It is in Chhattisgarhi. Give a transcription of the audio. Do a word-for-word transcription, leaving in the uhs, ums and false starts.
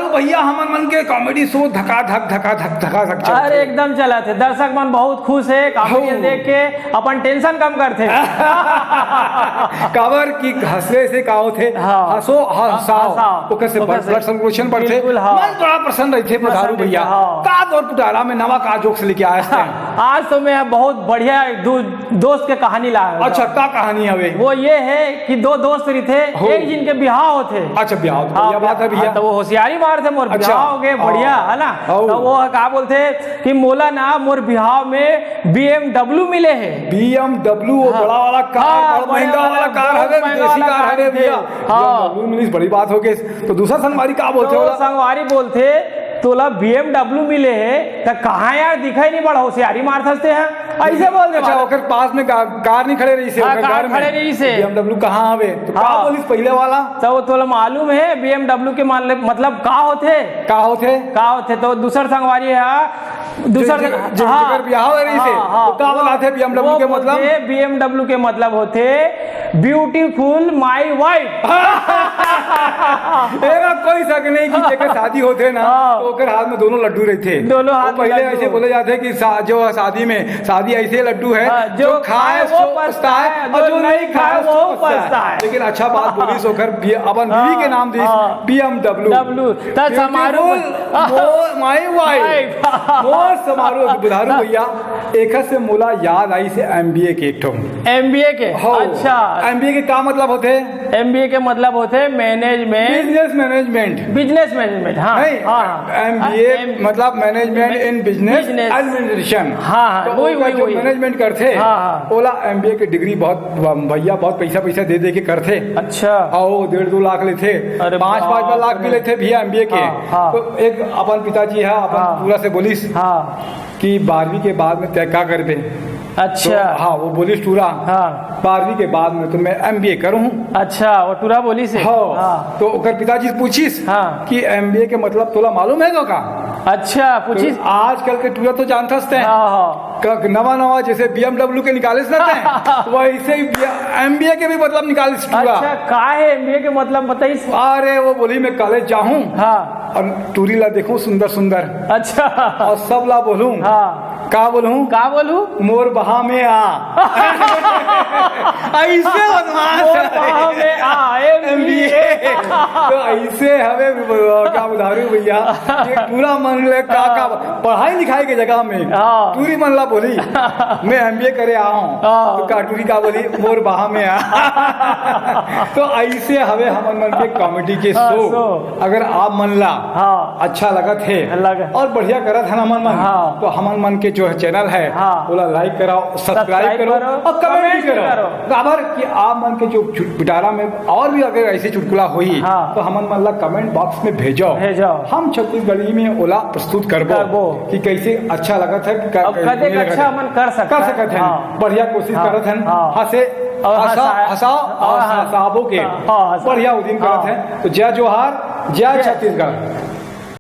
भैया, हमन मन के कॉमेडी शो धका धक, धका धक, धका धक चलत हे। अरे, एकदम चलत हे। दर्शक मन बहुत खुश हे कॉमेडियन हो। देख के, अपन टेंशन कम करथे। काबर कि हंसले से का होथे? हाँ। हंसो, ह-, हंसाओ। हंसाओ। ओकर से ओकर से ब्लड सर्कुलेशन बढ़थे। बिल्कुल, हाँ। मन बड़ा प्रसन्न रहिथे, प्रसन्न पधारू रहिथे, भैया। हाँ। का तोर पुटारा में नवा का जोक्स लेके आए हस तें? आज तो मैं बहुत बढ़िया एक दो दोस्त के कहानी लाया हूँ। अच्छा, का कहानी हवे? वो ये है कि दो दोस्त रहिथे, हो। एक जिनके बिहाव होथे। अच्छा, बिहाव, हाँ, बढ़िया बात है भैया। हाँ, तो वो होशियारी मारथे, मोर अच्छा। बिहाव हो गए, बढ़िया, हाँ। है ना? हो। तो वो का बोलथे कि मोला ना मोर बिहाव में B M W मिले हे। B M W, वो हाँ। बड़ा वाला कार, हाँ, बड़ा बड़ा महंगा वाला वाला कार बहुत हवे, महंगा विदेशी वाला कार कार हवे रहिथे। भैया। हाँ। B M W मिलिस, बड़ी बात हो गई। तो दूसरा संगवारी का बोलथे तो ओला? संगवारी बोलथे, "तोला B M W मिले हे, त कहाँ यार दिखाई नहीं, बड़ा होशियारी मारथस तें हा।" ऐसे बोल दे अच्छा, मार। ओकर पास में का-, कार नहीं खड़े रहिसे, हाँ, ओकर कार घर में। खड़े रहिसे। B M W कहाँ हवे? तो का हाँ। बोलिस पहले वाला? तो वो तोला मालूम है B M W के मान-, मतलब का होथे? का होथे? का होथे? तो दूसर संगवारी है, दूसर जो, संग-, जो, हाँ। जेकर बिहाव है रहिसे, हाँ, हाँ। तो का वो, बोलाथे B M W वो के मतलब? बोलथे, B M W के मतलब होथे beautiful my wife। एमा कोई शक नहीं कि जेकर शादी होथे ना, हाँ। तो ओकर हाथ में दोनों लड्डू रहिथे। दोनों हाथ वो में पहले लड्डू। ऐसे बोले जाथे कि शा-, जो शादी में, शादी ऐसे लड्डू है, हाँ, जो जो खाए खाए वो वो पछताए, पछताए, और जो जो नहीं नहीं खाए खाए वो वो पछताए। पछताए। लेकिन अच्छा बात हाँ। बोलिस, ओकर बी-, अपन बीवी के हाँ, नाम दिस हाँ। B M W। W। त beautiful समारोह। मो-, my wife। Wife। मोर समारोह, बुधारू भैया, एखर से मोला याद आइस M B A के एक ठो। M B A के? हो। अच्छा। M B A के का मतलब होथे? M B A के मतलब होथे management। Business management। Business management, हाँ, नहीं, हाँ, हाँ। M B A M-, मतलब management in business business। Administration। हाँ, हाँ, तो वही, ओकर वही, जो वही। Management करथे, हाँ, हाँ। ओला M B A के degree बहुत, भैया बहुत पैसा, पैसा दे दे के करथे। अच्छा। अउ डेढ़ दो लाख लेथे, अरे पाँच, पाँच बाप लाख भी रे। लेथे भैया M B A के। हाँ, हाँ। तो एक अपन पिताजी है, अपन हाँ। टूरा से बोलिस हाँ। कि बारहवीं के बाद में तैं का करबे? अच्छा। तो हाँ, वो बोलिस टूरा, हाँ। "बारहवीं के बाद में तो मैं M B A करूँ।" अच्छा, वो टूरा बोलिस हे? हाँ। हाँ। तो ओकर पिताजी से पूछिस हाँ। कि M B A के मतलब तोला मालूम है का? अच्छा, पूछिस? तो आजकल के टूरा तो जानथस तें। हाँ, हाँ। क-, नवा नवा जैसे B M W के निकालिस ना तें, वैसे ही बी-, M B A के भी मतलब निकालिस टूरा। अच्छा, का है M B A के मतलब बताइस? अरे, वो बोली, "मैं कॉलेज जाहूँ हाँ। और टूरी ला देखूँ सुंदर सुंदर। अच्छा। और सब ला बोलूँ।" हाँ। का बोलूँ? का बोलूँ? "मोर बहा में आ।" ऐसे बदमाश मोर है। बहा में आ, M B A। M B A। तो ऐसे हवे, क्या बुधारू भैया, ये टूरा मन ले का, का हाँ। पढ़ाई लिखाई के जगह में हाँ। टूरी मन ला बोली, "मैं M B A करे आए हूँ।" हाँ। तो का टूरी का बोली, "मोर बहा में आ।" तो ऐसे हवे हमन मन के comedy के हाँ, show। Show। अगर आप मन ला हाँ। अच्छा लगत हे लग- और बढ़िया करत हन हमन मन, हाँ। तो हमन मन के जो channel है, हाँ। ओला like कराओ, subscribe subscribe करो करो, और comment भी comment भी करो। करो। काबर कि आप मन के जो चुट-, पिटारा में और भी अगर ऐसे चुटकुला होही, हाँ। तो हमन मन ला comment box में भेजो। भेजो। हम छत्तीसगढ़ी में ओला प्रस्तुत करबो करबो। कि कैसे अच्छा लगत है, कि का-, अब कैसे कतेक नहीं लगत अच्छा है। हमन कर सकत कर हन। सकत हन। हाँ। बढ़िया कोशिश हाँ। करत हन। हाँ। हंसे, और हंसा-, हंसा-, हंसाओ और और हंस-, हंसाबो के। हाँ, हंसा-, बढ़िया उदिन करत हाँ। हन। तो जय जोहार, जय जय। छत्तीसगढ़।